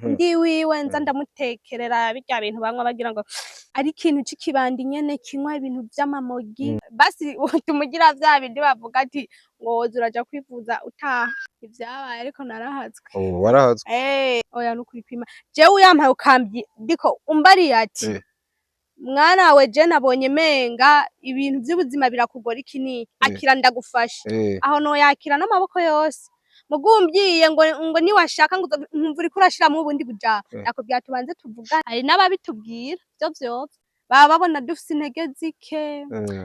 Ndi wiwe, nza ndamutekerera birya bintu banywa, bagira ngo ari ikintu c'ikibandi nyene kinywa ibintu vy'amamogi. Basi tumugira vya bindi bavuga ati ngo woza uraja kwivuza utaha. Ivyabaye, ariko narahatswe. Oh, warahatswe? Eh, oya, nukuri kwima, jewe uyampaye ukambyi ndiko umbariye ati "Mwana we, je nabonye menga ibintu vy'ubuzima birakugora, iki n'iki, akira ndagufasha." Aho noyakira n'amaboko yose. Mugumbyiye ngo niwashaka ngo nkumva uriko urashiramwo ubundi buja, nakubwira tubanze tuvugane. Hari n'ababitubwira vyo vyovyo baba babona dufise intege zike,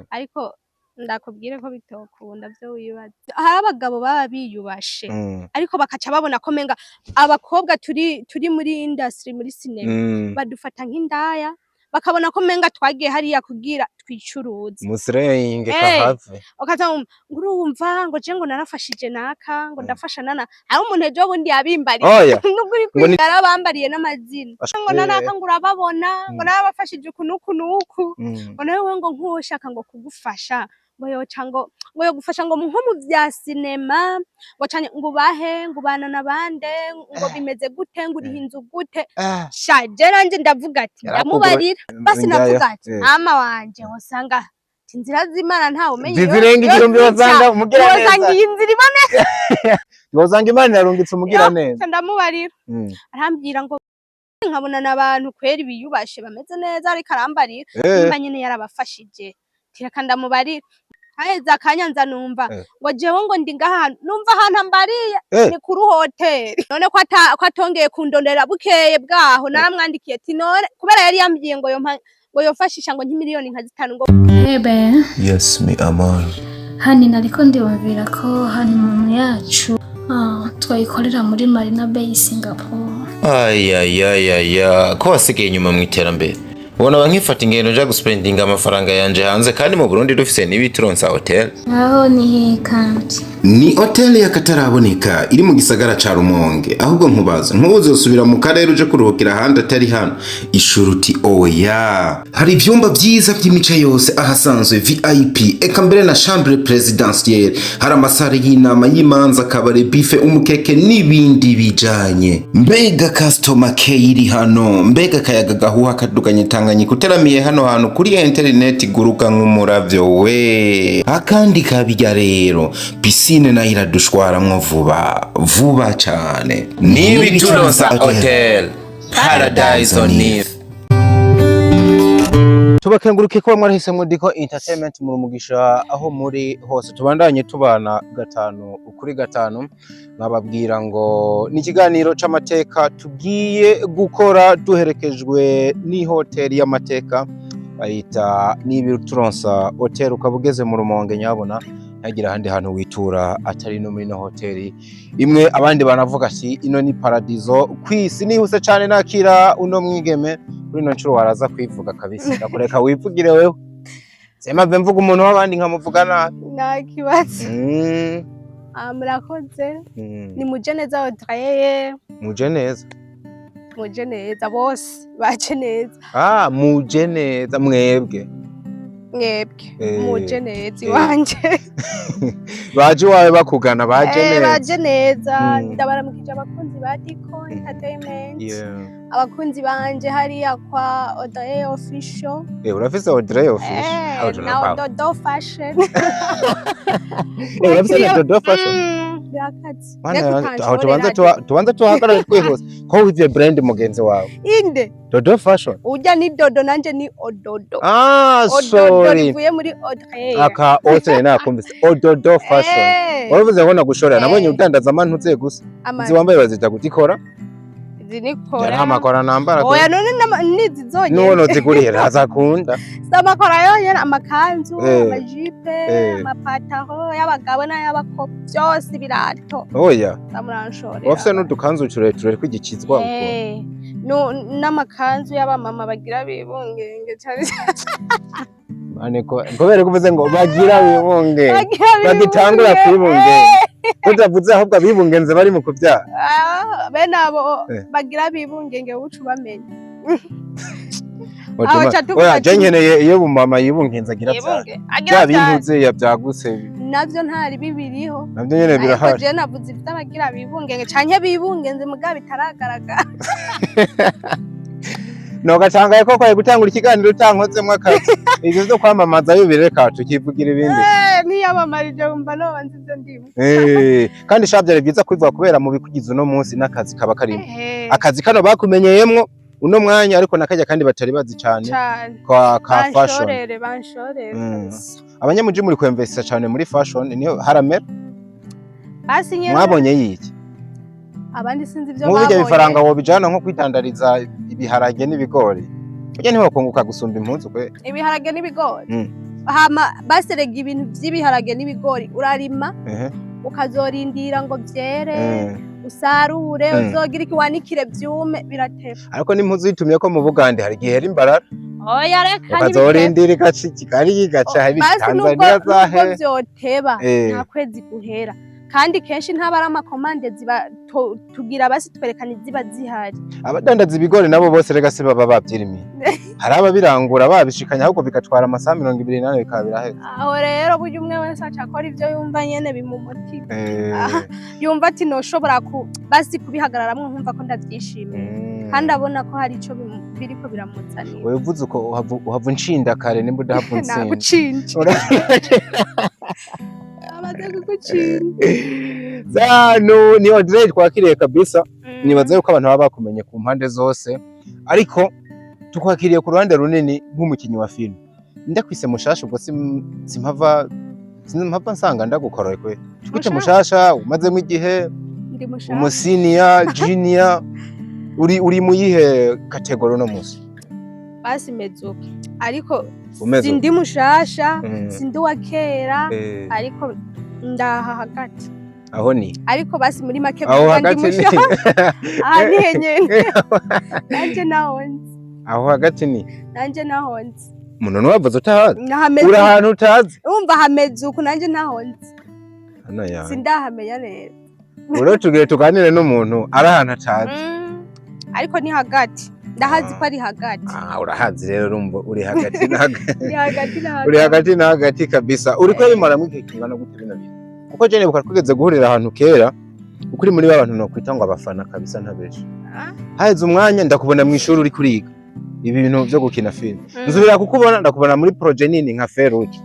ariko ndakubwire ko bitokunda vyo wibaza. Hari abagabo baba biyubashe, ariko bakaca babona ko menga abakobwa turi muri industry, muri cinema, badufata nk'indaya, bakabona ko menga twagiye hariya kugira twicuruze. Musireyinge kahave. Ukaza wumva ngo urumva ngo je ngo narafashije naka, ngo ndafasha nana. Hari umuntu ejo bundi yabimbariye, Oya. nukuri, Ngo yarabambariye n'amazina, ngo nanaka, ngo urababona, ngo narabafashije uku n'uku n'uku, ngo nawe ngo nk'uwoshaka ngo kugufasha, ngo yoca ngo yogufasha ngo nko mu vya sinema, ngo canke ngo ubahe, ngo ubana nabande, ngo bimeze gute, ngo uriha inzu gute. Sha, je nanje ndavuga ati ndamubarira basi. Njyayo. Navuga ati mama wanje, wosanga ati inzira z'Imana ntawe umenya iyo Zizirenga iyo igihumbi, zica. wosanga umugira Wosanga neza. iyi nzira iboneka. Wosanga Imana yarungitse umugira neza. Ca ndamubarira, arambwira ngo nkabona n'abantu kweri biyubashe, bameze neza, ariko arambarira nimba nyene yarabafashije. Tireka ndamubarira. Haheze akanya nza numva ngo jewe ngo ndi ngaha hantu, numva ahantu ambariye ni kuri hoteli. None ko atongeye kundondera, bukeye bwaho naramwandikiye ati none kubera yari yambwiye ngo yompa, ngo yofashisha ngo nk'imiliyoni nka 5 ngo Ebe. Yes, mi amor. Hani, nariko ndiyumvira ko honeymoon yacu twayikorera muri Marina Bay, Singapore. Ayayayaya, ko wasigaye inyuma mu iterambere! Ubona ba nkifata ingendo nja guspendinga amafaranga yanje hanze, kandi mu Burundi dufise n'ibituronsa hotel. Aho ni hehe kandi? Ni hoteli y'akataraboneka iri mu gisagara ca Rumonge. Ahubwo nkubaza, ntuzosubira mu karere uje kuruhukira ahandi atari hano? Ishuruti oya. Hari ivyumba vyiza vy'imice yose, ahasanzwe VIP, eka mbere na chambre presidentielle. Hari amasare y'inama, y'imanza, akabare, buffet, umukeke n'ibindi bijanye. Mbega customer care iri hano! Mbega akayaga gahuha kaduganye Tanganyika uteramiye hano hantu! Kuri interineti guruka nk'umuravyo we. Akandi kabirya rero, piscine nayo iradushwaramwo vuba vuba cane. N'ibituronsa hotel, paradise on earth. Tubakenguruke kuba mwarahisemwo Diko Entertainment. Mu mugisha aho muri hose, tubandanye tubana gatanu kuri gatanu. Nkababwira ngo ni ikiganiro c'amateka tugiye gukora duherekejwe n'ihoteli y'amateka bayita n'Ibituronsa Hotel. Ukaba ugeze mu Rumonge, nyabona ntagira ahandi hantu witura atari no muri ino hoteli imwe. Abandi banavuga ati ino ni paradizo kwisi. Nihuse cane nakira uno mwigeme. Kuri ino nshuro waraza kwivuga kabisa, ndakureka wivugire wewe. Semave mvuga umuntu w'abandi nkamuvuga nabi. Nta kibazo. Ah, murakoze. Ni muje neza, Audrey. Muje neza. Muje neza bose, baje neza. Ah, muje neza mwebwe. Mwebwe muje neza iwanje. Baje iwawe bakugana, baje neza. Baje neza. Ndabaramukije abakunzi ba Diko Entertainment, abakunzi banje hariya kwa Audrey Official. Urafise Audrey Official? Eh, na Dodo Fashion. Urafise na Dodo Fashion? Birakaze. Mana Reka yanjye, aho tubanza utanshorera. Tubanza tuhagarare twihuse ko wivye brand mugenzi wawe. Inde? Dodo Fashion. Urya ni Dodo, nanje ni Ododo. Ah, Ododo sorry. rivuye muri Audrey. Aka ose nakumvise Ododo Fashion. Waravuze ngo nagushorera, nabonye udandaza amantuze gusa. Izi wambaye bazita gutikora? Izi ni kora. Nta makora nambara. Oya, none nizi zonyene. Nuwo noziguriye ntazakunda. Si amakora yonyene, amakanzu, amajipe, amapataro y'abagabo n'ay'abakobwa, byose, ibirato. Oya. Ndamuranshorera. Wafise n'udukanzu tureture tw'igikizwa ukuntu. N'amakanzu y'abamama bagira bibungenge cyane. Mane ko kubera ko uvuze ngo bagira bibunge, bagira bagitangura bibungenge. Kwibunge, utavuze ahubwo abibungenze bari mu kubyara. Ah, bene abo bagira bibungenge, uca ubamenya. Aho ca tuvuga Oya, je ati- nkeneye iyo mama yibungenze agira vyara. Yibunge agira Bya vyara. bintu ze byagutse. Navyo ntari bibiriho. Navyo nyene Ariko birahari. je navuze ivy'abagira bibungenge canke bibungenze mugabo bitaragaragara. Nogatangaye ko kwaye gutangura ikiganiro utankozemwo akazi. Ivyo vyo kwamamaza yo bireka, tukivugira ibindi. Eh, niyamamarije wumva noba nzi ivyo ndimo. Kandi sha byari byiza kubivuga, kubera mu bikugize uno munsi n'akazi kaba karimo. Ehe. Akazi kano bakumenyeyemwo uno mwanya, ariko nakajya kandi batari bazi cane Cane. kwa ka fashion. Banshorere, banshorere kabisa. Abanyamuji muri kwemvesisa cane muri fashion, niyo haramera. Basi nyene. Mwabonye yiki? Abandi sinzi ivyo Nk'ubu birya babonye. bifaranga wobijana nko kwitandariza ibiharage n'ibigori, burya ntiwokunguka gusumba impuzu kwe? Ibiharage n'ibigori. Mm. Hama baserega ibintu vy'ibiharage n'ibigori, urarima, ukazorindira ngo vyere, usarure, uzogira iki, wanikire vyume, birateba. Ariko n'impuzu yitumye ko mu Bugande hari igihe hera imbarara. Oya reka, ntibiteba. Ukazorindira igaca i Kigali, igaca Basi nubwo Tanzania zahe. Nubwo vyoteba, nta kwezi guhera, kandi kenshi ntaba ari amakomande ziba tugira, basi twerekana iziba zihari. Abadandaza ibigori nabo bose rega si baba bavyirimiye. Hari ababirangura babishikanya, ahubwo bigatwara amasaha 24 bikaba biraheze. Aho rero burya umwe wese aca akora ivyo yumva nyene bimumutima. Aha, yumva ati noshobora ku basi kubihagararamwo nkumva ko ndavyishimiye, kandi abona ko hari ico biriko biramuzanira. Wewe uvuze uko uhava unshinda kare, nimba udahava untsinda. Nagucinje, amaze kugucinja. Zanu ni Audrey twakiriye kabisa. Nibaza yuko abantu baba bakumenye ku mpande zose, ariko tukwakiriye ku ruhande runini nk'umukinyi wa filime. Ndakwise mushasha, ubwo simpava nsanga ndagukoroye kwe. Tukwite mushasha, umazemo igihe, Ndi mushasha. umu senior, junior, uri mu yihe catégorie uno musi? Basi meze uko, ariko Umeze uko. sindi mushasha, sindi uwa kera, ariko ndaha hagati. Aho ni Ariko basi muri make aho mvuga ndi hagati ni mushasha. Aha ni henyene nanje naho nzi. Aho hagati ni Nanje naho nzi. Umuntu ntiwavuze utahazi. Nahameze. Uri ahantu utazi. Urumva hameze uku, nanje naho nzi. Hano yawe. Sindahamenya neza. Rero tugire tuganire n'umuntu ari ahantu atazi. Ariko ni hagati, ndahazi Ah. ko ari hagati. Ah, urahazi rero, urumva uri hagati na hagati. Ni hagati na hagati. Uri hagati na hagati kabisa. Uri ko bimara muri iki kingana gute bino bintu? Kuko je nibuka twigeze guhurira ahantu kera, ukuri muri ba bantu nokwita ngo abafana kabisa, ntabeshi. Haheze umwanya ndakubona mu ishuri uri kuriga ibi bintu vyo gukina filime. Nzubira kukubona, ndakubona muri projet nini nka Feruje.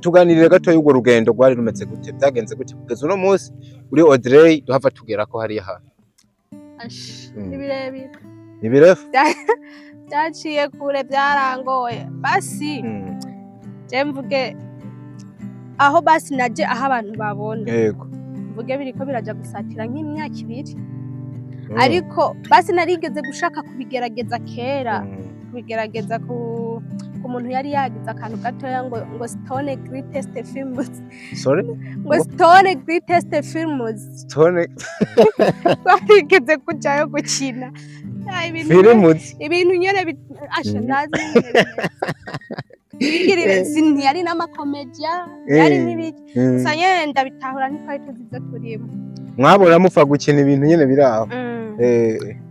Tuganirire gato y'urwo rugendo, rwari rumeze gute, byagenze gute kugeza uno munsi uri Audrey duhava tugera ko hariya hantu? Ash, ni birebire. Ni birefu. Byaciye kure, byarangoye basi. Je mvuge aho basi naje aho abantu babona. Mvuge biriko biraja gusatira nk'imyaka 2. Ariko basi narigeze gushaka kubigerageza kera, kubigerageza ku muntu yari yagize akantu gatoya ngo Stone Greatest Films. Sorry? Ngo Stone Greatest Films. Stone Twarigeze kujayo gukina. Ah, ibintu Films. Ibintu nyene asha nazi nyene bimeze. Ibigirire ntiyari n'amakomedia, yari n'ibiki. Gusa nyene ndabitahura, ntitwari tuzi ivyo turimo. Mwabona mupfa gukina ibintu nyene biri aho.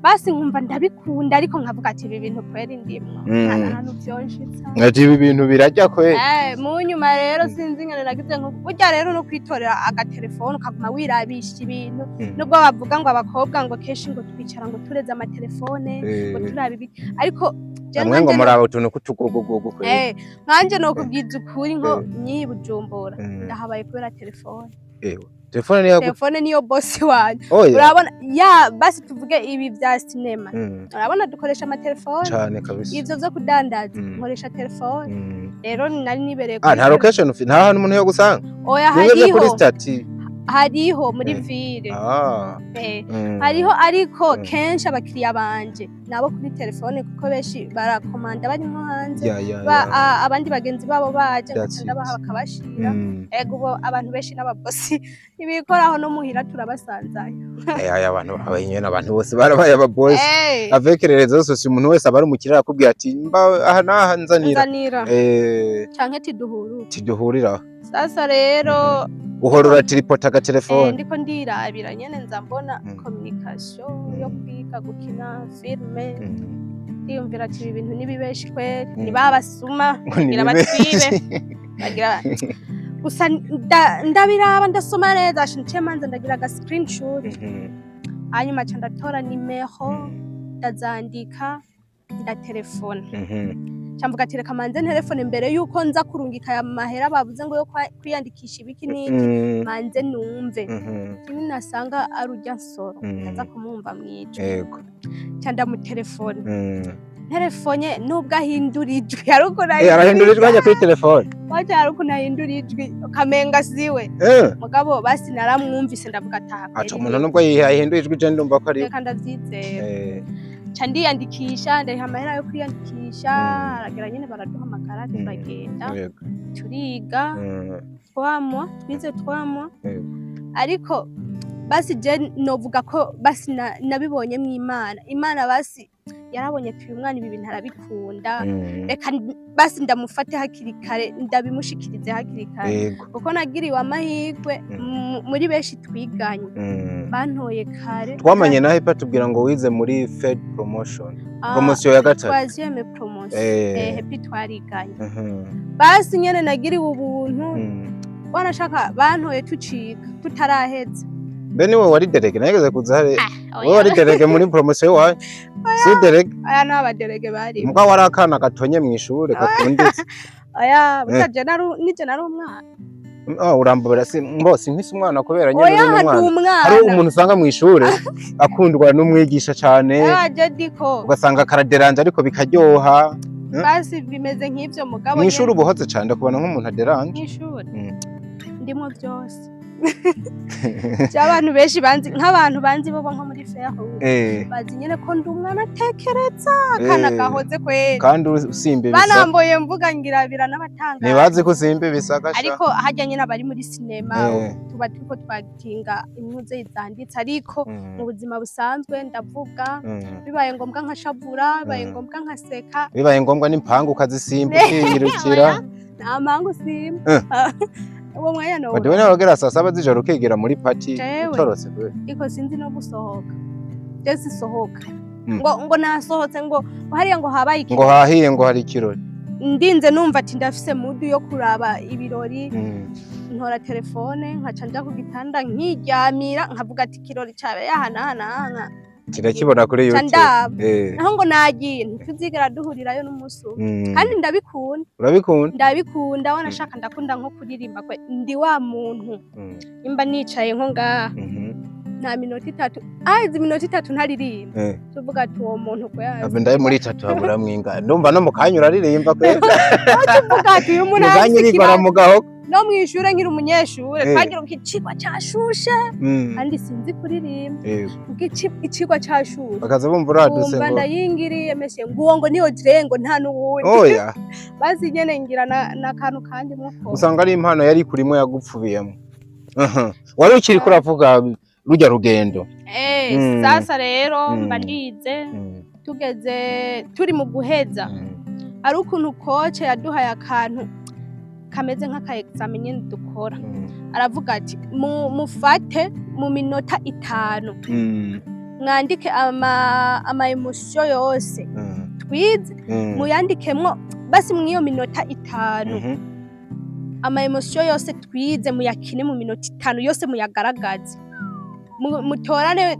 Basi nkumva ndabikunda, ariko nkavuga ati ibi bintu kweri ndimwo nta hantu vyonshitsa. Ati ibi bintu birajya kwe. Eh, mu nyuma rero sinzi ingene nagize nko burya rero no kwitorera agatelefone ukaguma wirabisha ibintu. Nubwo bavuga ngo abakobwa ngo kenshi ngo twicara ngo tureze amatelefone, ngo turaba ibi, ariko je Namwe ngo nkanje muraba utuntu kutugogogogo kwe. Eh, nkanje nokubwiza ukuri, nko nyiyi Bujumbura ndahabaye kubera telefone. Ewe. Telefone niyo Telefone niyo bosi wanje. Oya. Urabona ya basi tuvuge ibi vya sinema, urabona dukoresha amatelefone. Cane kabisa. Ivyo vyo kudandaza, nkoresha telefone. Rero nari nibereye Ah, nta location ufite, nta hantu umuntu yo gusanga. Oya. Bimwe byo kuri Hariho. stati. Hariho muri ville. Ah. Hariho, ariko kenshi abakiriya banje nabo kuri telefone, kuko benshi barakomanda bari nko hanze, Ya. abandi bagenzi babo baje That's ngaca ndabaha it. bakabashira. Ego, ubu abantu benshi n'ababosi ntibikoraho, no muhira turabasanzayo. Aya abantu babaye nyene, abantu bose barabaye ababosi. Avec les réseaux sociaux, umuntu wese aba ari umukiriya, arakubwira ati mba aha n'aha, nzanira. Nzanira. Canke tiduhuru. Tiduhurira. Sasa rero Uhora uratiripota agatelefone. Ndiko ndirabira nyene, nza mbona communication yo kwiga gukina filme. Ndiyumvira ati ibi bintu nibibeshi kweri, Mm. ni babasuma Ngo ni bagira bibeshi. batwibe, bagira gusa. Ndabiraba, ndasoma neza, nciye manza ndagira aga screenshot, hanyuma ca ndatora nimero, ndazandika, ndatelefona. Ca mvuga ati reka manze ntelefone mbere yuko nza kurungika aya mahera bavuze ngo yo kwiyandikisha ibiki n'iki, manze numve. Nasanga ari urya nsoro, ndaza kumwumva mwijwi. Ca ndamutelefona. Telefonye, nubwo ahindura ijwi, hari ukuntu Arahindura ijwi hajya kuri telefone? Waje, hari ukuntu ahindura ijwi ukamenga siwe. Mugabo basi naramwumvise, ndavuga ataha. Aca umuntu nubwo yahinduye ijwi, je ndumva ko ari Reka ndavyizera. Ca ndiyandikisha, ndariha amahera yo kwiyandikisha. Aragera nyene baraduhamagara, turagenda, turiga 3 mois, twize 3 mois. Ariko basi je novuga ko basi nabibonyemwo Imana. Imana basi yarabonye ati uyu mwana ibi bintu arabikunda, reka basi ndamufate hakiri kare, ndabimushikirize hakiri kare, kuko nagiriwe amahirwe muri benshi twiganye, bantoye kare. Twamanye na Hepa tubwira ngo wize muri third promotion, Ah, promotion ya gatatu. Troisième promotion. Happy twariganye. Basi nyene nagiriwe ubuntu, wanashaka bantoye tuciga tutaraheza. Mbe niwe wari délégué? Nageze kuza hari wowe wari délégué muri promotion iwawe, si délégué? Aya ni aba délégués bari. Mbwa wari akana gatonye mw'ishure gakunditse. Oya, burya je nari nije nari umwana. Oh, urambabara si mbo sinkise umwana kubera nyene Oya, uri ndi umwana. umwana. Hari umuntu usanga mw'ishure akundwa n'umwigisha cane, Oya, je diko ugasanga karaderanje ariko bikaryoha. Basi bimeze nk'ivyo, mugabo Mw'ishure nyene uba uhoze cane, ndakubona nk'umuntu aderanje. Mw'ishure ndimo byose. By'abantu benshi banzi, nk'abantu banzi bobo nko muri feho, bazi nyene ko ndi umwana atekereza, akana gahoze kweri. Kandi usimba ibisaka. Banamboye mvuga ngira biranabatanga. Ntibazi ko usimba ibisaka sha. Ariko harya nyene abari muri sinema, tuba turiko twakinga impuzu zanditse, ariko mu buzima busanzwe ndavuga, bibaye ngombwa nkashavura, bibaye ngombwa nkaseka. Bibaye ngombwa n'impanga ukazisimba ukiyirukira. Oya, nta mpanga usimba. Uwo mwanya no Badiwe nawe wagera saa 7 z'ijoro ukigira muri party Jewe. utorotse kwe. Iko sinzi no gusohoka, je sisohoka. Ngo nasohotse, ngo hariya ngo habaye Ngo ikirori. hahiye, ngo hari ikirori. Ndinze numva ati ndafise mood yo kuraba ibirori, ntora telefone nkaca nja ku gitanda nkiryamira, nkavuga ati ikirori cabe aha n'aha n'aha Kirakibona kuri nca YouTube. ndaba. Naho ngo nagiye, ntituzigera duhurirayo n'umunsi umwe. Kandi ndabikunda. Urabikunda? Ndabikunda, wanashaka ndakunda nko kuririmba kwe, ndi wa muntu nimba nicaye nko ngaha, nta minota 3, aheze iminota 3 ntaririmba, tuvuga ati uwo muntu kwe Abe ndaye muri itatu haburamwo inga. Ndumva no mu kanya uraririmba kwe. Tuvuga ati uyu muntu Mu kanya arafise urigora ikibazo. mu gahogo. No mw'ishure nkiri umunyeshure, twagira ngo icigwa cashushe, kandi sinzi kuririmba. Ngo icigwa cashushe. Bakaza bumva uradutse Wumva ngo ndayingiriye meshe ngo uwo ngo niyo dire ngo nta n'uwundi. Oya. Bazi nyene ngira n'akantu kandi muko. Usanga ari impano yari kurimo yagupfubiyemo. Aha. Wari ukiri kuravuga rujya rugendo. Sasa rero mba ndize, tugeze turi mu guheza, hari ukuntu coach yaduhaye akantu kameze nk'aka examen nyene dukora. Aravuga ati mufate mu minota 5, mwandike ama émotion yose twize, muyandikemwo basi mw'iyo minota 5. Ama émotion yose twize muyakine mu minota 5 yose, muyagaragaze. Mutorane,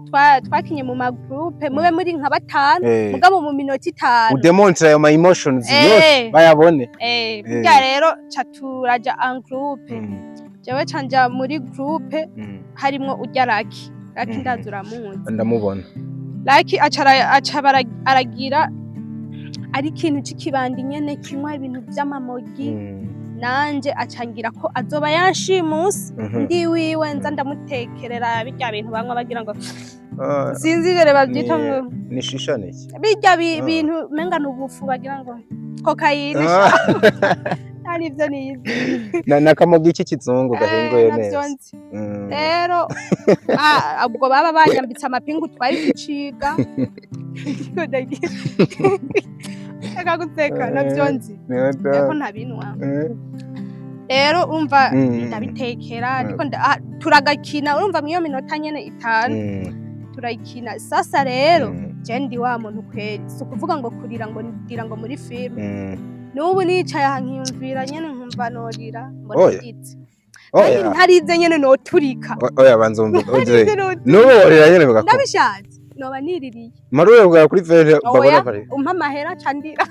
twakinye mu ma groupe, mube muri nka batanu, mugabo mu minota 5 Udemontre ayo ma emotions yose bayabone. Burya rero ca turaja en groupe. Jewe ca nja muri groupe harimwo urya Laki. Laki, ndazi uramuzi. Ndamubona. Laki aca aca aragira ari ikintu c'ikibandi nyene kinywa ibintu vy'amamogi, nanje acangira ko azoba yanshimuse, ndi wiwe nza ndamutekerera birya bintu banywa bagira ngo Ah, sinzi ingene bavyita ngo ni shisha niki? Birya bintu menga n'ubufu bagira ngo kokayine. Ari ivyo nizi. Na nakamogi k'ikizungu gahinguye Navyo neza. nzi. Rero ubwo baba banyambitse amapingu, twari tuciga. Ndiko ndagira, reka guseka, navyo nzi ko ntabinwa. Rero urumva ndabitekera, ariko turagakina, urumva mw'iyo minota nyene 5 turayikina. Sasa rero Je ndi wa muntu kweri, si ukuvuga ngo kurira ngo ndira ngo muri filime. N'ubu nicaye aha nkiyumvira nyene, nkumva norira, mbona Oya. ndize kandi Oya. ntarize nyene noturika. Oya, banza wumve. Ntarize Oze. noturika. N'ubu worira nyene bigakora? Ndabishatse noba niririye. Marure bwa kuri fere babona Oya. pare. Umpa amahera ca ndira,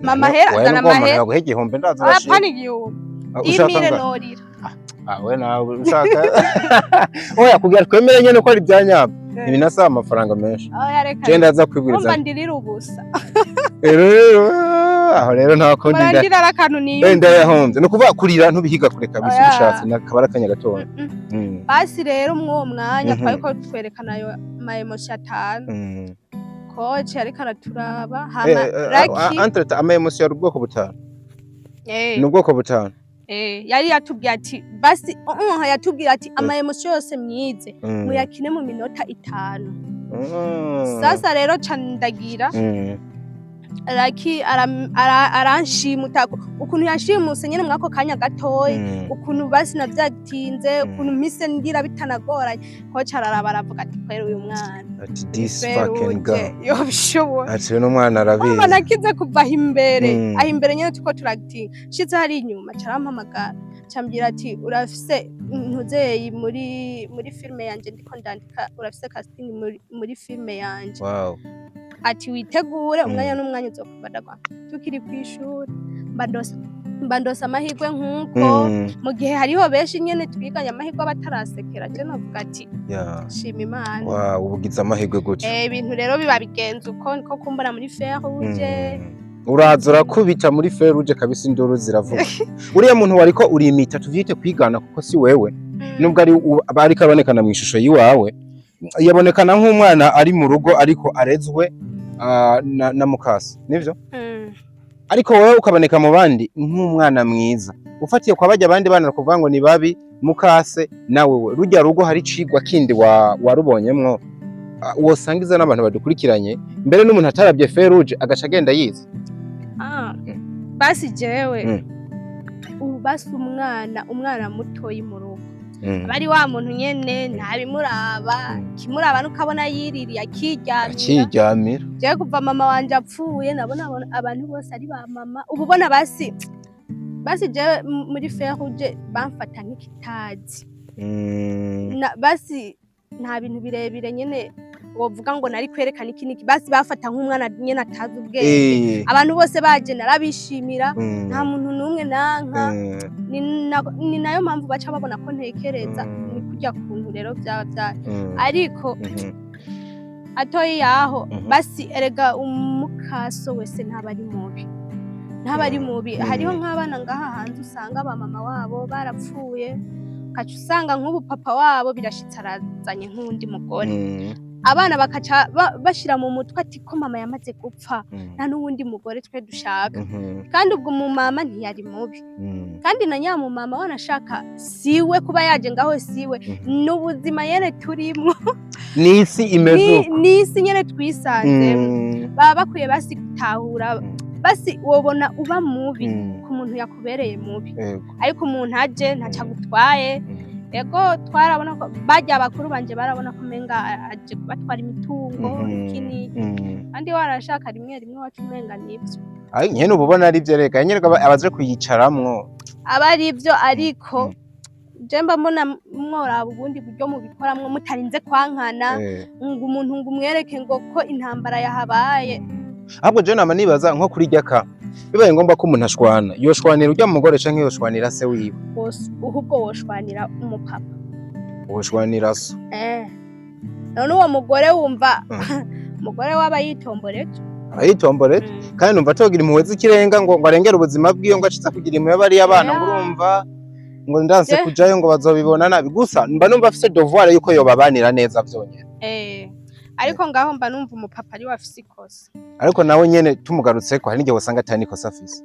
mpa amahera, zana amahera. Yaguha 1000 ndaza urashima. Apana 1000. Ah, ushaka imire nga norira. Ah, we nawe ushaka, oya, kugira twemere nyene ko ari ibya nyabyo, ntibinasaba amafaranga menshi. Oya, reka. Je ndaza kwiguriza. Umva, ndirira ubusa. Rero aho rero nta kundi Mbona ndira ari akantu niyumva. Ndayahombye. Ni ukuvuga kurira ntubihiga kure kabisa. Oya. Ubishatse nakaba ari akanya gatoya. Basi rero mw'uwo mwanya twariko twerekana ayo ma émotions 5, coach ariko araturaba, hama Lucky Entre ama émotions ari ubwoko butanu. Eh. Ni ubwoko butanu. Eh, yari yatubwiye ati basi yatubwiye ati ama émotions yose mwize muyakine mu minota 5. Sasa rero ca ndagira Lucky aranshimuta ukuntu yanshimuse nyene mwako kanya gatoyi, ukuntu basi navyatinze, ukuntu mpise ndira bitanagoranye. Coach araraba aravuga ati kwera uyu mwana Ati this fucking Feruje girl. yobishobora. Ati uno mwana Urumva, arabizi. nakize kuva aho imbere, aho imbere nyene turiko turagitinga, nshitse hari inyuma carampamagara, cambwira ati urafise ntuzeyi muri filime yanje ndiko ndandika, urafise casting muri filime yanje. Ati witegure, umwanya n'umwanya uzokuva ndagwa. Tukiri kw'ishuri mba ndose amahirwe nk'uko mu gihe hariho benshi nyene twiganye amahirwe batarasekera, je novuga ati shima Imana. Wow, ubugize amahirwe gutyo. Eh, ibintu rero biba bigenze uko niko kumbona muri Feruje. Uraza urakubita muri Feruje kabisa, induru ziravuga. Uriya muntu wariko urimita, tuvyite kwigana kuko si wewe, nubwo ari aba ariko abonekana mu ishusho yiwawe, yabonekana nk'umwana ari mu rugo ariko arezwe na mukase, nivyo? Mm. Ariko wowe ukaboneka mu bandi nk'umwana mwiza, ufatiye kwa bajya abandi bana kuvuga ngo ni babi, mukase nawe we rujya rugo hari icigwa kindi warubonyemwo wosangiza n'abantu badukurikiranye, mbere n'umuntu atarabye Feruje agaca agenda yize. Ah, basi jewe ubu basi umwana mutoyi mu rugo aba ari wa muntu nyene ntabimuraba. Kimuraba nukabona yiririye akiryamira. Akiryamira. Jewe kuva mama wanje apfuye nabona abantu bose ari ba mama. Ubu ubona basi jewe muri Feruje bamfata nk'ikitazi. Basi nta bintu birebire nyene wovuga ngo nari kwerekana iki niki, basi bafata nk'umwana nyene atazi ubwenge. Abantu bose baje narabishimira, nta muntu n'umwe nanka. Ni nayo mpamvu baca babona ko ntekereza. Ni kurya kuntu rero vyaba vyari ariko atoyi yaho. Basi erega umukaso wese ntaba ari mubi, ntaba ari mubi. Hariho nk'abana ngaha hanze usanga ba mama wabo barapfuye, ukaca usanga nk'ubu papa wabo birashitse arazanye nk'uwundi mugore, abana bakaca bashira mu mutwe ati ko mama yamaze gupfa nta n'uwundi mugore twe dushaka. Kandi ubwo umumama ntiyari mubi, kandi na nyamumama wanashaka siwe kuba yaje ngaho, siwe n'ubuzima nyene turimwo. N'isi imeze uko. N'isi nyene twisanzemo. Baba bakwiye basi gutahura. Basi wobona uba mubi ku muntu yakubereye mubi, ariko umuntu aje ntaco agutwaye. Ego, twarabona ko barya bakuru banje barabona ko umenga aje kubatwara imitungo, iki n'iki. Kandi warashaka rimwe rimwe wacu umenga nivyo. Ai, nyene uba ubona ari byo, reka nyene abaje kuyicaramwo. Aba ari byo, ariko je mba mbona mworaba ubundi buryo mubikoramwo mutarinze kwankana, ngo umuntu ngo umwereke ngo ko intambara yahabaye. Ahubwo je nama nibaza nko kuri ryaka, bibaye ngombwa ko umuntu ashwana, yoshwanira urya mugore canke yoshwanira se wiwe? Ahubwo woshwanira umupapa. Woshwanira so. Eh, none uwo mugore wumva umugore waba yitomboreje. Ayitomboreje. Kandi numva atogira impuhwe z'ikirenga ngo arengere ubuzima bwiwe, ngo acize kugira impuhwe bariya abana, ngo urumva ngo ndanse kujayo ngo bazobibona nabi. Gusa mba numva afise devoir yuko yobabanira neza vyonyene. Eh, ariko ngaho mba numva umupapa ari we afise ikosa. Ariko nawe nyene tumugarutseko, hari n'igihe usanga atari nikosa afise,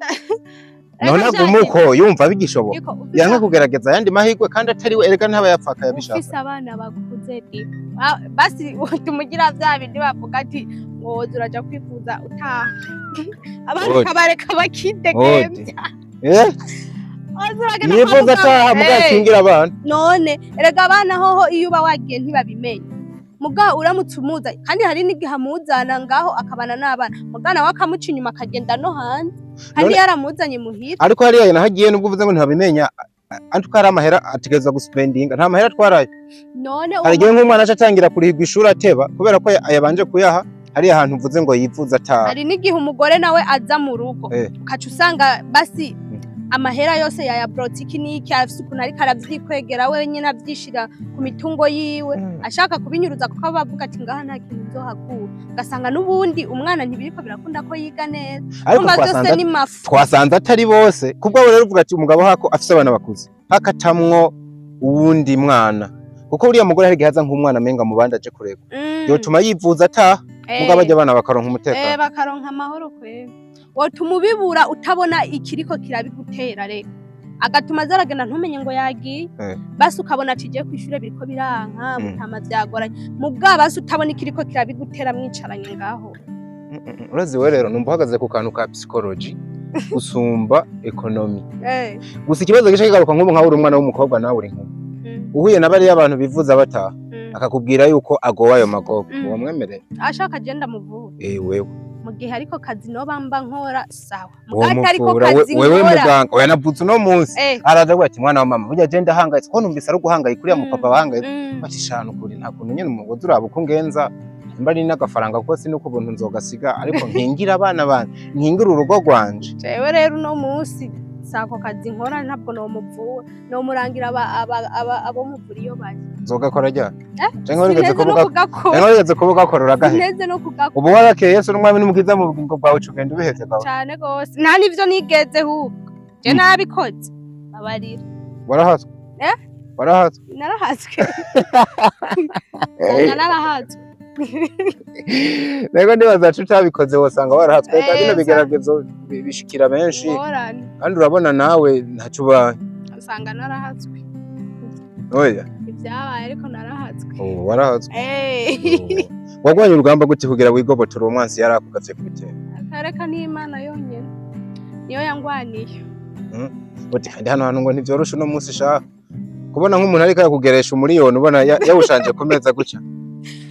none Ariko aguma uko yumva bigishoboka, ariko ufise yanka kugerageza ayandi mahirwe kandi atari we, erega ntaba yapfa akayabishaka. Ufise abana bakuze di. Ah, basi tumugira vya bindi bavuga ati ngo woza uraja kwivuza utaha, abana Odi. ukabareka bakidegembya. Eh. Woza uragenda kwa Yivuza muganga. ataha muga Eh. akingira abana. None erega abana hoho iyo uba wagiye ntibabimenya. Muga uramutse umuzanye, kandi hari n'igihe amuzana ngaho akabana n'abana, muga nawe akamuca inyuma, akagenda no hanze kandi yaramuzanye muhira. Ariko hariya nahagiye, nubwo uvuze ngo ntabimenya, ariko hari amahera ategerezwa guspendinga, nta mahera atwarayo. None uwo Hari igihe nk'umwana aca atangira kurihirwa ishuri ateba kubera ko yabanje kuyaha hariya hantu uvuze ngo yivuza ataha. Hari n'igihe umugore nawe aza mu rugo, ukaca usanga basi amahera yose yayabrotse, iki n'iki, afise ukuntu ariko aravyikwegera wenyene, avyishira ku mitungo yiwe, ashaka kubinyuruza, kuko aba avuga ati ngaha nta kintu nzohakura. Ugasanga n'ubundi umwana ntibiriko birakunda ko yiga neza. Ariko Urumva vyose twasanze ni mafu. Twasanze atari bose. Kubwo rero uvuga ati umugabo hako afise abana bakuze, hakatamwo uwundi mwana, kuko uriya mugore hari igihe aza nk'umwana amenga mu bandi aje kureba, yotuma yivuza ataha, mugabo ajya abana bakaronka umutekano. Bakaronka amahoro kwera. Wotuma ubibura utabona ikiriko kirabigutera, reka agatuma azaragenda ntumenye ngo yagiye. Basi ukabona ati igiye kw'ishure biriko biranka, mutama vyagoranye, muga basi utabona ikiriko kirabigutera mwicaranye ngaho. Urazi we rero numva uhagaze ku kantu ka psychology gusumba economy. Gusa ikibazo gice kigaruka, nk'ubu nkawe uri umwana w'umukobwa, nawe uri inkumi, uhuye na bariya abantu bivuza bataha, akakubwira yuko agowe ayo magogo, uwo mwemerera? Ashaka agenda muvura. Eh, wewe. Mu gihe ariko kazi noba mba nkora, sawa. Uwo Muga atariko muvura kazi wewe nkora. Muganga oya, navutse uno munsi, araza avuga ati mwana wa mama, burya je ndahangayitse, ko numvise ari uguhangayika, uriya mupapa bahangayitse. Ati shana ukuri, nta kuntu nyene umugozi uraba uko ngenza, mba ari n'agafaranga, kuko sinuko ubuntu nzogasiga, ariko nkingira abana banje, nkingira urugo rwanje. Jewe rero uno munsi sako kazi nkora, ntabwo nomuvura, nomurangira abo muvura iyo bari. Nzogakora ryari? Canke warigeze Sineze no kuvuga kugakora. Canke warigeze kuvuga ko uragahe? Sineze no kugakora. Ubu warakeye Yesu n'umwami n'umukiza mu bugingo bwawe, uca ugenda ubiheze bwawe. Cane gose, nta n'ivyo nigeze hubwo je nabikoze, babarira. Warahatswe? Eh? Warahatswe? Narahatswe. Usanga narahatswe. Rego ndibaza co utabikoze wosanga warahatswe. Reka bino bigeragezo bishikira benshi. Ngorane. Kandi urabona nawe ntaco ubaye. Usanga narahatswe. Oya. Ibyabaye, ariko narahatswe. Oh, warahatswe. Eh. Oh. Wagwanye urugamba gute kugira wigobotore uwo mwansi yari akugavye ku bitero? Akareka n'Imana yonyene niyo yangwaniye. Uti kandi hano hantu ngo ntivyoroshe uno munsi sha, kubona nk'umuntu ariko yakugeresha umuriyoni, ubona yawushanje ku meza gutya,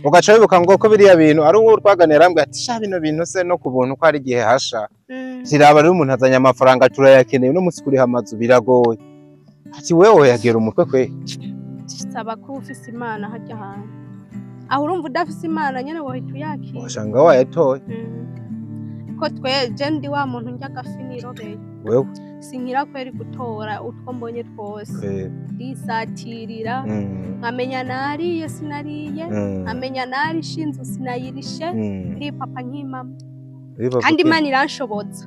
ugaca wibuka ngo ko biriya bintu ari uwo twaganira, arambwira ati sha, bino bintu se no ku buntu ko hari igihe hasha. Ziraba rero umuntu azanye amafaranga, turayakeneye uno munsi, kuriha amazu biragoye, ati wewe yagera umutwe kwe. Saba kuba ufise Imana harya hantu, aho urumva udafise Imana nyene wohita uyakira. Wasanga wayatoye. Ko twe je ndi wa muntu ndya agafi nirobeye. Wewe. Sinkira kweri gutora utwo mbonye twose. Ndisatirira, nkamenya nariye sinariye, nkamenya narishe inzu sinayirishe. Ndi papa nkimama. Uri papa Kandi Imana iranshoboza,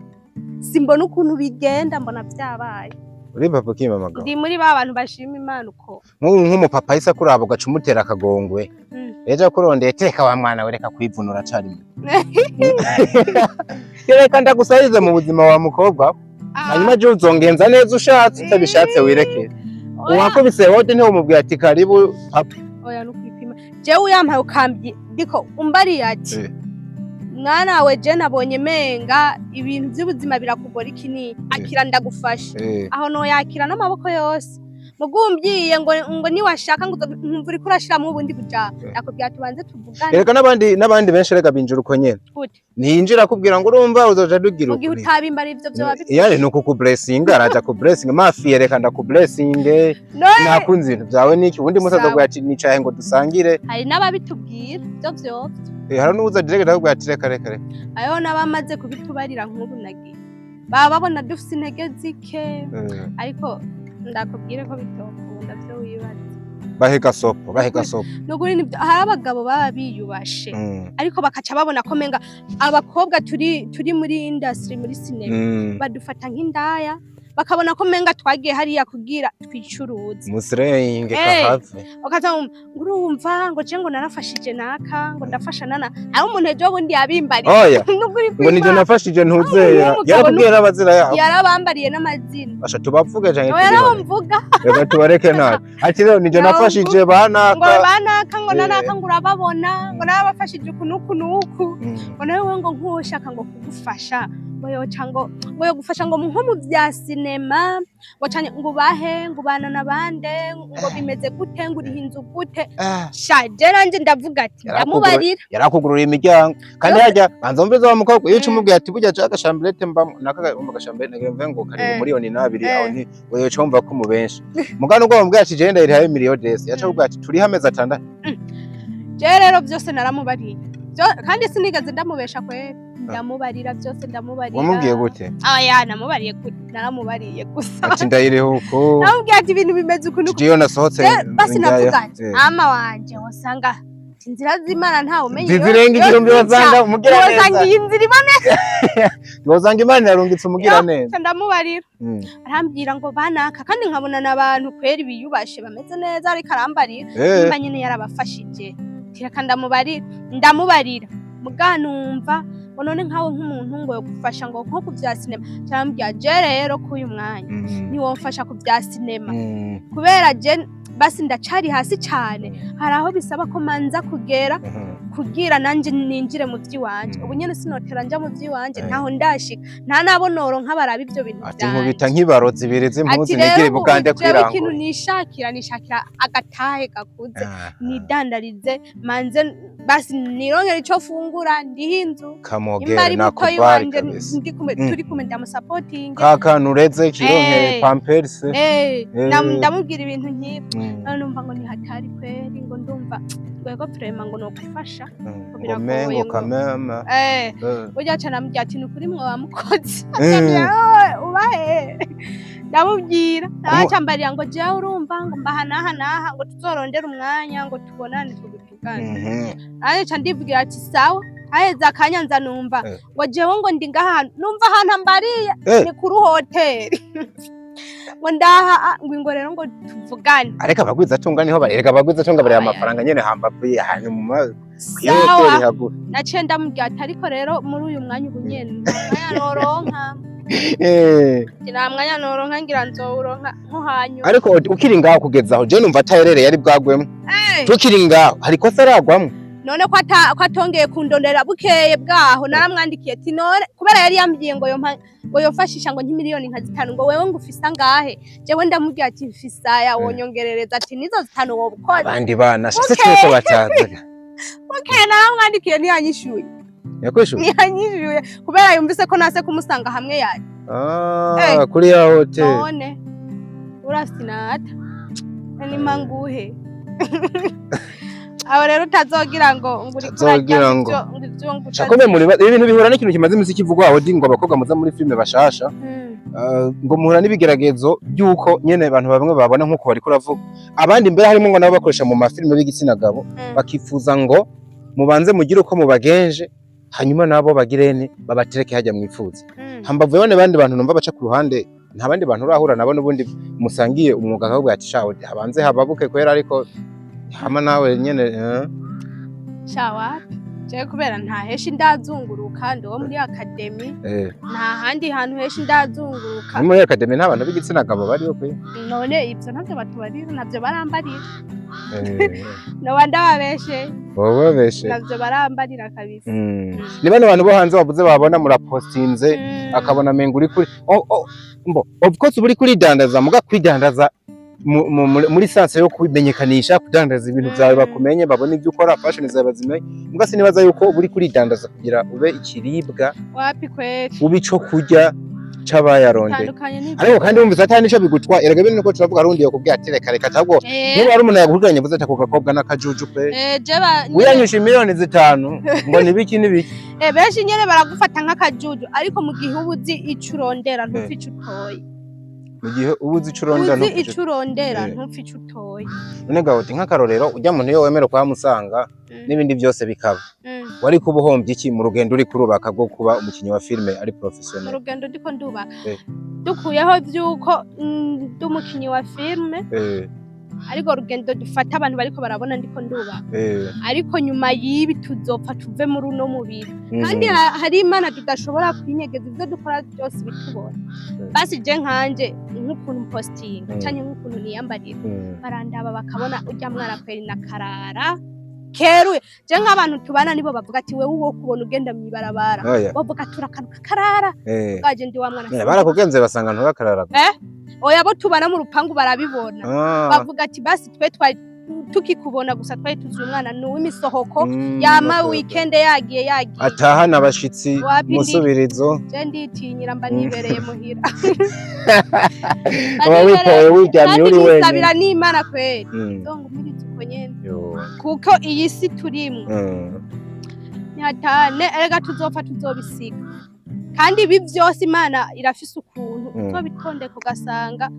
simbona ukuntu bigenda, mbona vyabaye. Uri papa ukimama gabo. Ndi muri ba bantu bashima Imana uko. Nk'ubu nk'umupapa ahise akuraba ugaca umutera akagongwe, ejo akurondeye, teka wa mwana we, reka kwivunura carimwe, reka ndagusarize mu buzima wa mukobwa, hanyuma ejo uzongenza neza ushatse, utabishatse wirekere. Oya. Uwakubise wote ntiwumubwira ati karibu papa? Oya, nukwipima. Jewe uyampaye ukambye ndiko umbariye ati mwana we, je nabonye menga ibintu by'ubuzima birakugora, iki n'iki, akira ndagufasha, aho noyakira n'amaboko yose. Mugumbyiye ngo niwashaka ngo nkumva uriko urashiramwo ubundi buja, nakubwira tubanze tuvugane. Erega n'abandi benshi rega binjira uko nyene. Gute? Ntiyinjira akubwira ngo urumva uzoja dugira Mu gihe ukuri. utabimbara ivyo vyoba bifise. Yari ni ukukublessinga, araja kublessinga mafi, reka ndakublessinge, None nakunze ibintu byawe niki, ubundi musaza Sawa. avuga ati nicaye ngo dusangire. Hari n'ababitubwira ivyo vyovyo. Hari n'uza direct akubwira ati reka reka reka. Hariho n'abamaze kubitubarira, nk'ubu nagiye baba babona dufise intege zike, ariko ndakubwire ko bitokunda vyo wibaza. Bahe gasopo, bahe gasopo. Nukuri nivyo, hari abagabo baba biyubashe, ariko bakaca babona ko menga abakobwa turi muri industry, muri cinema, badufata nk'indaya, bakabona ko menga twagiye hariya kugira twicuruze. Musireyinge. Kahave. Ukaza wumva ngo urumva ngo je ngo narafashije naka, ngo ndafasha nana, hari umuntu ejo bundi yabimbariye. Oya. Nukuri Ngo nije kw'Imana. nafashije ntuzera. Umugabo Yarakubwiye n'abazira yabo. Yarabambariye n'amazina. Basha tubavuge canke Oya. tubihorere? Yarabamvuga. Reka tubareke nabi, ati rero nije Nawe nafashije ngo banaka. Banaka ngo nanaka, ngo urababona, ngo narabafashije uku n'uku n'uku, ngo nawe ngo nk'uwo ushaka ngo kugufasha. Ngo yoca ngo yogufasha ngo nko mu vya sinema, ngo canke ngo ubahe, ngo ubana nabande, ngo bimeze gute, ngo uriha inzu gute. Sha, je nanje ndavuga ati ndamubarira. Yarakugurura imiryango kandi hajya banza wumve wa mukobwa iyo uca ati burya je agachambrette mbamo naka agachambrette nagira mvuge ngo kari 2 miliyoni aho nti wewe uca wumva ko mu benshi mugano ubwo bamubwiye ati je ndayirihaye miliyoni desi, yaca akubwira ati turiho amezi 6. Je rero byose naramubariye. Kandi sinigeze ndamubesha kweri, ndamubarira byose, ndamubarira. Wamubwiye gute? Aya, namubariye gute? Naramubariye gusa. Ati ndayiriho uko? Namubwiye ati ibintu bimeze ukuntu. Jewe nasohotse Basi njyayo. navuga ati ama wanje wasanga inzira z'Imana ntawe umenya Zizirenga 1000 wasanga umugira wasanga neza. Iyi nzira iboneka. Wosanga Imana irarungitse umugira neza. Ndamubarira. Arambwira ngo banaka, kandi nkabona n'abantu kweri biyubashe, bameze neza, ariko arambarira nimba nyine yarabafashije. Reka ndamubarira, ndamubarira. Muga numva ngo none nkawe nk'umuntu ngo yogufasha ngo nko ku vya sinema, cyambwira je rero k'uyu mwanya ntiwomfasha ku vya sinema kubera je basi ndacari hasi cane, hari aho bisaba ko manza kugera kugira nanje ninjire mu vy'iwanje. Ubu nyene sinotera nja mu vy'iwanje, ntaho ndashika, nta nabo noronka baraba ivyo bintu Ati vyanje. nkubita nk'ibaro zibiri z'impuzu Ati nigire rero ubu Bugande jewe ikintu kwirangura. nishakira agatahe gakuze, nidandarize, manze basi nirongere ico fungura, ndihe inzu. Kamogere Nimba ari mutoyi nakubali wanje kabisa. ndi kumwe, turi kumwe, ndamusapotinge. Ka kantu ureze kironkere pampers. Ndamubwira ibintu nk'ibyo. None numva ngo ni hatari kweri, ngo ndumva ngo yego vraiment ngo nokufasha. Ngo Ngo biragoye mengo kamema. Burya ca namubwira ati ni ukuri mwe wamukoze. Acambwira, "Oe, ubahe?" Ndamubwira nawe acambarira ngo jewe urumva ngo mbaha n'aha n'aha, ngo tuzorondere umwanya ngo tubonane tubivugane. Nanjye ca ndivugira ati sawa. Haheze akanya nza numva ngo jewe ngo ndi ngaha hantu, numva ahantu ambariye ni kuri hoteli, ngo ndaha ngo ingo rero ngo tuvugane. Ariko abagwizatunga niho bari, erega abagwizatunga bari Oya. amafaranga nyene hambavu ahantu mu ma iyo Sawa. hoteli hagufi. Naciye ndamubwira ati ariko rero muri uyu mwanya ubu nyene nta mwanya noronka. Ati nta mwanya noronka, ngira nzowuronka nko hanyuma. Ariko ukiri ngaho kugeza aho je numva atayerere yari bwagwemo. Tukiri ngaho hari ikosa aragwamwo? None ko atongeye kundondera bukeye bwaho, naramwandikiye ati none kubera yari yambwiye ngo yompa, ngo yofashisha ngo nk'imiliyoni nka 5, ngo wewe ngo ufise angahe? Jewe ndamubwira ati mfise aya, wonyongerereza? Ati nizo 5 wobukoze. Abandi bana se Okay. twese batazaga. Bukeye naramwandikiye, ntiyanyishuye. Yakwishuye? Ntiyanyishuye kubera yumvise ko nase kumusanga hamwe yaje. Kuri ya hoteli. None urasinata nimanguhe abo rero utazogira ngo uriko Utazogira urarya ngo. ngo ivyo ngo Shakome muri ibintu bihura n'ikintu kimaze iminsi kivugwa aho ngo abakobwa muza muri filime bashasha ngo muhura n'ibigeragezo by'uko nyene abantu bamwe babona nk'uko bariko uravuga, abandi mbere harimo ngo nabo bakoresha mu mafilime b'igitsina gabo bakifuza ngo mubanze mugire uko mubagenje, hanyuma nabo bagirene babatereke hajya mwifuza. Hambavu yabone bandi bantu numva baca ku ruhande, nta bandi bantu urahura nabo n'ubundi musangiye umwuga akavuga ati shawo habanze hababuke kwera, ariko hama nawe nyene Shawa, jewe kubera nta heshi ndazunguruka, ndi uwo muri academy. Nta handi hantu heshi ndazunguruka. No muri academy nta bantu b'igitsina gabo bariyo kwe? None ivyo ntavyo batubarira, ntavyo barambarira. Noba ndababeshe. Wowe babeshe. Ntavyo barambarira kabisa. Ni bano bantu bo hanze bavuze babona murapostinze akabona menga uri kuri oh, mbo of course uba uri kuridandaza, muga kwidandaza muri sense yo kumenyekanisha, kudandaza ibintu byawe, bakumenye, babone ibyo ukora, fashion zawe bazimenye, muga sinibaza yuko uba uri kuridandaza kugira ube ikiribwa, Wapi kweri. ube ico kurya c'abayarondeye. Tandukanye n'ivyo. Ariko kandi wumvise atari nico bigutwa, erega bene nuko turavuga rundi yakubwiye ati reka reka ahubwo niba hari umuntu yagukurikiranye avuze ati ako gakobwa n'akajuju pe, Je ba wiyanyisha 5 miliyoni ngo nibiki nibiki. Benshi nyene baragufata nk'akajuju, ariko mu gihe uba uzi ico urondera ntupfa ico utoye. Mu gihe uba uzi ico urondera Uzi ntupfa ico ico urondera ntupfa ico utoye. None gahoti nk'akarorero ujya muntu iyo wemera kuhamusanga n'ibindi byose bikaba, wari kuba uhombye iki mu rugendo uri kurubaka rwo kuba umukinnyi wa filime ari Mu professionnel? rugendo ndiko ndubaka, dukuyeho vy'uko ndi umukinyi wa filime, ariko rugendo dufata abantu bariko barabona ndiko ndubaka, ariko nyuma y'ibi tuzopfa tuve muri uno mubiri, kandi hari Imana tudashobora kwinyegeza, ivyo dukora byose bitubona. Basi je nkanje nk'ukuntu mpostinga canke nk'ukuntu niyambarira, barandaba bakabona urya mwana kweri na karara. Keruye. Je nk'abantu tubana nibo bavuga ati: "Wewe uwo kubona ugenda mw'ibarabara," Oya. bavuga turakanuka karara. Bwaje ndi wa mwana. Nyene barakugenze basanga ntubakarara. Oya, abo tubana mu rupangu barabibona. Bavuga ati: "Basi twe twari tukikubona gusa twari tuzi umwana ni uw'imisohoko, yama weekend yagiye yagiye." Atahana abashitsi. Wapi Musubirizo. Je nditinyira, mba nibereye muhira. Uba wipoye wiryamye Kandi uri wenyine. nisabira n'Imana kweri ndongumiriza uko nyene, kuko iyi si turimwo ntihatane. Erega tuzopfa tuzobisiga, kandi ibi vyose Imana irafise ukuntu uzobitondeka ugasanga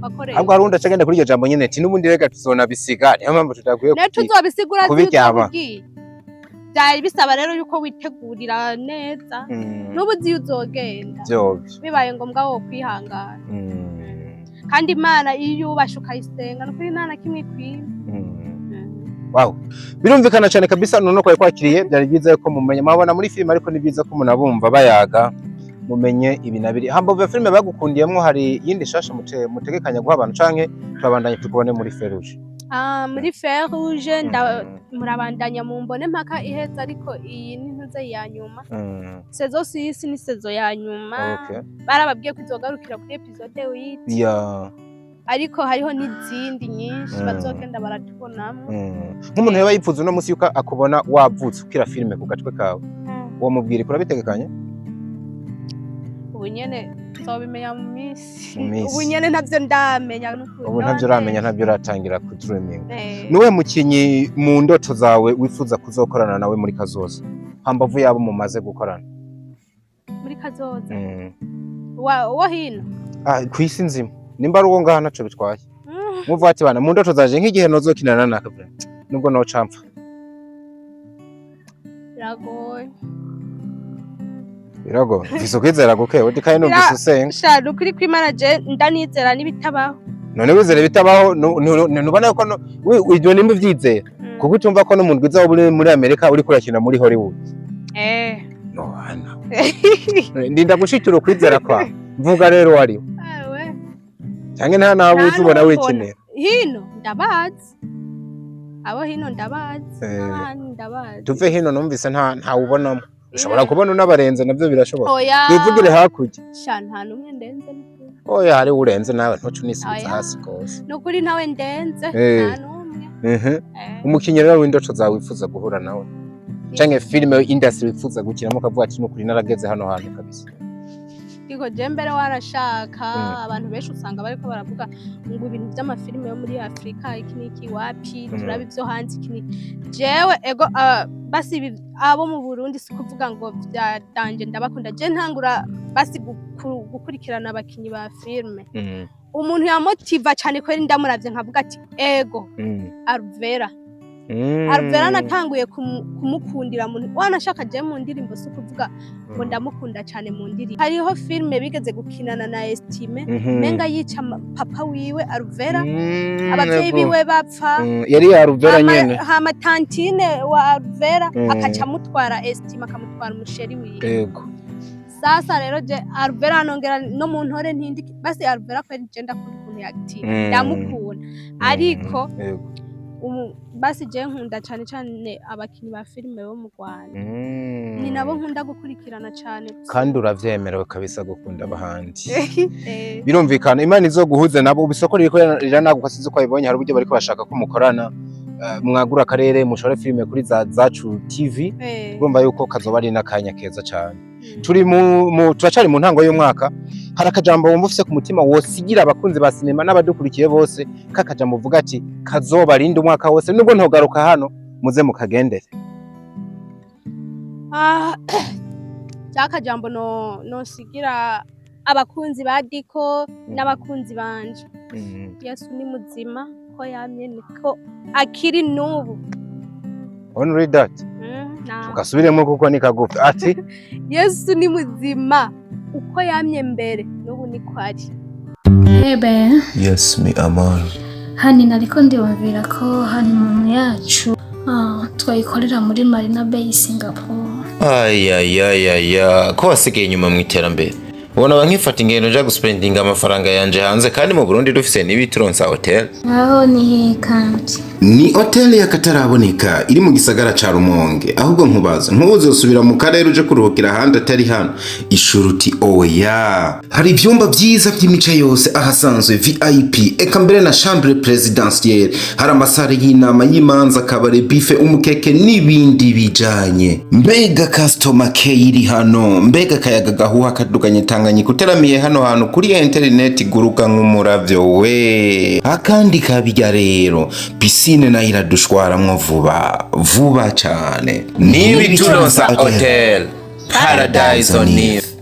wakoreye. Ahubwo hari uwundi aca agenda kuri iryo jambo nyene ati: "N'ubundi rega tuzonabisiga, niyo mpamvu tudakwiye Nayo tuzobisigura. kubiryama." Ugiye byari bisaba rero yuko witegurira neza, n'ubu uzi iyo uzogenda. Vyovyo. Bibaye ngombwa wo kwihangana, kandi Imana iyo yubashe ukayisenga, nukuri nta na kimwe ikwiye. Wow. Birumvikana cyane kabisa. None ko kwakiriye byari byiza ko mumenya mwabona muri filime, ariko ni byiza ko munabumva bayaga, mumenye ibi na biri. Hambavu ya filime bagukundiyemwo, hari yindi shasha mutegekanya guha abantu, canke turabandanye tukubone muri Feruje? Ah, muri Feruje nda murabandanya mumbone mpaka iheza, ariko iyi ni ntuze ya nyuma. Saison 6 ni saison ya nyuma. Barababwiye ko izogarukira kuri épisode 8, ariko hariho n'izindi nyinshi bazogenda baratubonamo. Nk'umuntu yaba yipfuza uno munsi yuko akubona wavutse ukira filime ku gatwe kawe, uwo mubwira urabitegekanya? Ubu nyene nzobimenya mu minsi. Mu minsi. Ubu nyene ntavyo ndamenya n'ukuri. Ubu ntavyo uramenya, ntavyo uratangira ku dreaming. Eh. Niwe mukinyi mu ndoto zawe wifuza kuzokorana nawe muri kazoza, hambavu yabo mumaze gukorana? Muri kazoza? Wa hino? Ah, kw'isi nzima, nimba ari uwo ngaha ntaco bitwaye. Muvuga ati: "Bana mu ndoto zanje nk'igihe nozokinana naka, nubwo noca mpfa." Biragoye. Birago mfise ukwizera guke uti kandi numvise usenga. Sha, nukuri kw'Imana je ndanizera n'ibitabaho. None wizera bitabaho, ntubona ko ibyo nimba uvyizera, kuko utumva ko no mu ndwi uzoba uri muri Amerika uriko urakina muri Hollywood? Eh. No hana ndinda gushikira ukwizera kwawe, mvuga rero wariwe. Awe. Canke nta nabo uzi ubona Nta wikinira? Hino ndabazi, abo hino ndabazi. N'abandi ndabazi. Tuve hino, numvise nta ntawubonamo, ushobora kubona unabarenze, navyo birashoboka. Oya. Wivugire hakurya. Sha, nta n'umwe ndenze nukuri. Oya, hari urenze nawe, ntuce unisubiza Oya. hasi gose. Nukuri ntawe ndenze. Nta n'umwe. Umukinyi rero w'indoto zawe wifuza guhura nawe, canke filime industry wifuza gukinamo, ukavuga ati: "Nukuri narageze hano hantu kabisa"? Ariko je mbere warashaka, abantu benshi usanga bariko baravuga ngo ibintu vy'amafilime yo muri Afrika iki n'iki, wapi. Turaba ivyo hanze iki n'iki. Jewe ego, basi abo mu Burundi si kuvuga ngo vyatanje, ndabakunda. Je ntangura basi gukurikirana abakinyi ba filime, umuntu yamotiva cane kweri ndamuravye nkavuga ati: "Ego," Alvera. Alvera natanguye kumukundira mu wanashaka je mu ndirimbo, si ukuvuga ngo ndamukunda cyane mu ndirimbo. Hariho filime bigeze gukinana na Estime, menga yica papa wiwe Alvera, abavyeyi biwe bapfa. Yari ya Alvera nyene. Hama tantine wa Alvera akaca amutwara Estime, akamutwara umuchéri wiwe. Sasa rero je Alvera nongera no mu ntore ntindi, basi Alvera kweri je ndakunda ukuntu yagitinda, ndamukunda, ariko ubu basi je nkunda cane cane abakinyi ba filime bo mu Rwanda, ni nabo nkunda gukurikirana cane gusa. Kandi uravyemerewe kabisa gukunda abahandi. Eh. Birumvikana, Imana izoguhuze nabo. Ubu isoko ririko riranaguka, sinzi ko wabibonye, hari uburyo bariko bashaka ko mukorana, mwagura akarere, mushore filime kuri za Zacu TV. Urumva yuko kazoba ari n'akanya keza cane. Turi mu turacari mu ntango y'umwaka. Hari akajambo wumva ufise ku mutima wosigira abakunzi ba sinema n'abadukurikiye bose, kakajambo uvuga ati: "Kazobarinda umwaka wose, nubwo ntogaruka hano, muze mukagendere"? Ah, akajambo no nosigira abakunzi ba Diko n'abakunzi banje: Yesu ni muzima, ko yamye niko akiri n'ubu. Only that? Tugasubiremo kuko ni kagufi, ati? Yesu ni muzima, uko yamye mbere n'ubu niko ari. Ebe. Yes, mi amor. Hani nariko ndiyumvira ko honeymoon yacu twayikorera muri Marina Bay Singapore. Ayayayaya, ko wasigaye inyuma mu iterambere. Ubona nkifata ingendo nja guspendinga amafaranga yanje hanze kandi mu Burundi dufise n'ibituronsa hotel. Aho ni hehe kandi? Ni hoteli y'akataraboneka iri mu gisagara ca Rumonge. Ahubwo nkubaza, ntuzosubira mu karere uje kuruhukira ahandi atari hano? Ishuruti oya. Hari ivyumba vyiza vy'imice yose, ahasanzwe VIP, eka mbere na chambre présidentielle. Hari amasare y'inama, y'imanza, kabare, buffet, umukeke n'ibindi bijanye. Mbega customer care iri hano! Mbega akayaga gahuha kaduganye Tanganyika uteramiye hano hantu kuri interineti, guruka nk'umuravyo we! Akandi kabirya rero, piscine nayo iradushwaramwo vuba vuba cane. N'ibituronsa hotel, paradise on earth.